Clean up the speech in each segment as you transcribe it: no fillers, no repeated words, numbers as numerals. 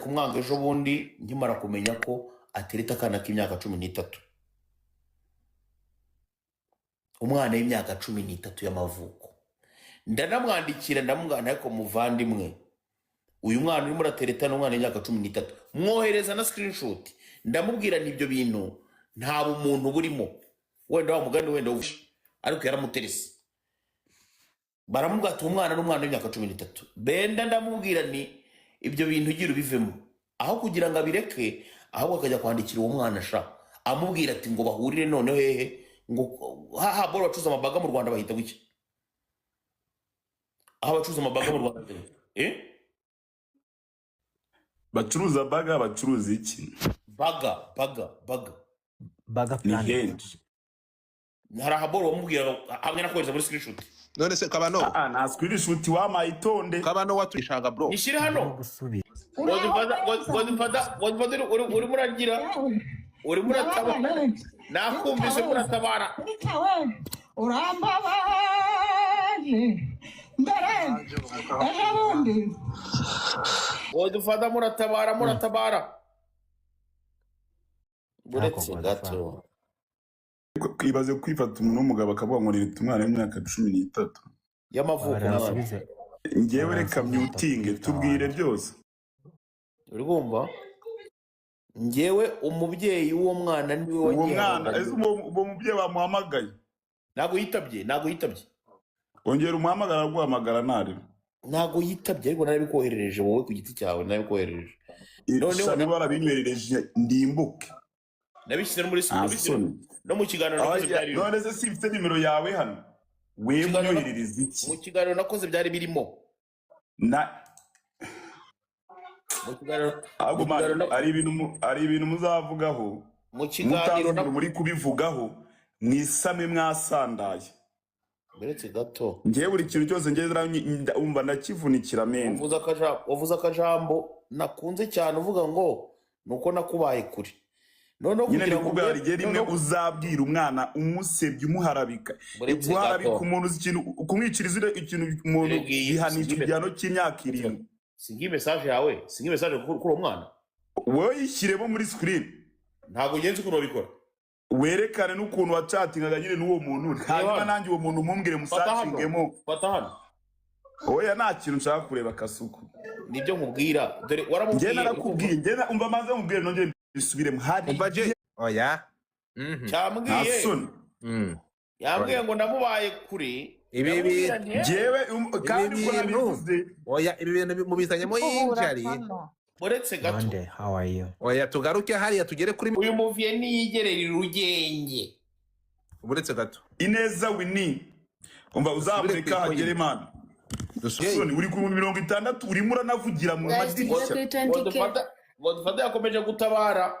Kumwanga ejo bundi nkimara kumenya ko atereta akana k'imyaka 13, umwana w'imyaka 13 y'amavuko. Ndanamwandikira, ndamubwira, ariko muvandimwe, uyu mwana urimo uratereta ni umwana w'imyaka 13. Mwohereza na screenshot, ndamubwira nti ibyo bintu nta bumuntu burimo. Wenda wa mugani wenda wufashe, ariko yaramuterese. Baramubwira ati umwana ni umwana w'imyaka 13. Benda ndamubwira ni ibyo bintu ugira ubivemo. Aho kugira ngo abireke, ahubwo akajya kwandikira uwo mwana sha, amubwira ati ngo bahurire noneho hehe, ngo haha boro bacuruza amabaga mu Rwanda bahita guki, aho bacuruza amabaga mu Rwanda, eh? Bacuruza baga, bacuruza iki? Baga, baga, baga. Baga Ni Planet. henshi. Hari ahaboro bamubwira hamwe nakohereza muri screenshot. None se Kabano? Ah, nta screenshot wampaye, itonde. Kabano waturishaga, bro. Nishyire hano. Ndimo gusubira. Godfather, Godfather, Godfather, urimo uragira, urimo uratabara, nakumvise urimo uratabara. Urambabaje mbere ejo bundi. Godfather, muratabara, muratabara. Buretse Ntabwo. gato. Ibaze kwifata umuntu w'umugabo akavuga ngo nirita umwana w'imyaka 13 y'amavuko mwana. Baransubize. Ngewe reka Baransubize. myutinge, tubwire byose. Uri kumva, njyewe umubyeyi w'uwo mwana niwe Uwo wagiye mwana ahamagara. Ese uwo mubyeyi wamuhamagaye? Ntabwo yitabye, ntabwo yitabye. Ongera umuhamagara, araguhamagara ntarebe. Ntabwo yitabye, ariko narabikoherereje wowe ku giti cyawe, narabikoherereje noneho. Sha, niba warabinywerereje ndimbuke. Nabishyize no muri Nta nabishyize soni. no mu kiganiro nakoze Oya, byari birimo. None se simfite nimero yawe hano? Wewe unyoherereza iki? Mu kiganiro nakoze byari birimo. Na Mu kiganiro ahubwo mu kiganiro man, hari ibintu muzavugaho mu kiganiro mutazi ukuntu muri kubivugaho, mwisame mwasandaye. Uretse gato. Ngewe buri kintu cyose ngeze umva ndakivunikira meni. Wavuze akajambo nakunze cyane, uvuga ngo nuko nakubaye kure noneho Nyine kugira ngo ndikubwira, hari igihe rimwe noneho uzabwira umwana umusebye, umuharabika. Uretse Guharabika gato. umuntu, uzi ikintu kumwicira izina, ikintu umuntu Ngiyi- gihanishwa igihano cy'imyaka 7. Singiye message yawe, singiye message kuri uwo mwana. Wowe yishyiremo muri screen. Ntabwo ugenzi ukuntu babikora. Werekane n'ukuntu wacatingaga nyine n'uwo muntu, hanyuma Hano. nanjye uwo muntu mumbwire Fata hano. musacingemo. Fata hano. Oya, nta kintu nshaka kureba, Kasuku. Nibyo nkubwira, dore Njye waramubwiye. narakubwiye, njye umva maze mubwire, nongere mbisubiremo, hari Umva je, oya. Nta Cyambwiye. soni. Yambwiye ngo ndamubaye kure. Ibi Ndamubwira nti, "Eh, Njyewe kandi Ibi uko bintu nabivuze. Oya, ibi bintu mubizanyemo yinjari. Uretse gato. Monday, how are you? Oya, tugaruke hariya, tugere kuri Uyu muviye niyigerera irugenge. Uretse gato. Ineza Wini, umva, uzamureka Dusubire ku hagere mani. Dusubire. Soni, uri ku 60,000, urimo uranavugira mu Guys, tugere madirishya. kuri 20K. Godfather yakomeje gutabara.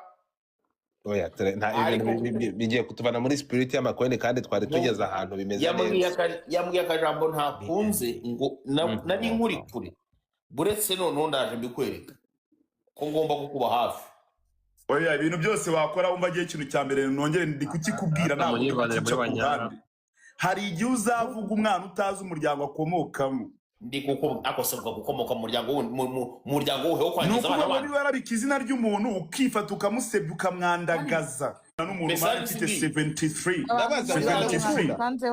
Oya, nta ibintu Ariko bigiye kutuvana muri spirit y'amakoini kandi twari tugeze ahantu bimeze yambwiye neza. Yambwiye akajambo ntakunze, ngo nari nkuri kure. Buretse noneho ndaje mbikwereka ko ngomba kukuba hafi. Oya, ibintu byose wakora, wumva agiye, ikintu cya mbere nongere ndi kukikubwira, ntabwo ndi Munyivanire kukica muri ku Banyana. ruhande. Hari igihe uzavuga umwana utazi umuryango akomokamo. Ndi kuko akosabwa gukomoka mu muryango mu muryango wuhe wo Ni kwangiza abana ukuvuga ngo bandi? niba yarabika izina ry'umuntu, ukifata ukamusebya, ukamwandagaza n'umuntu Message mani mfite singiyi. 73 Ndabaza, 73. mwana. Hanze.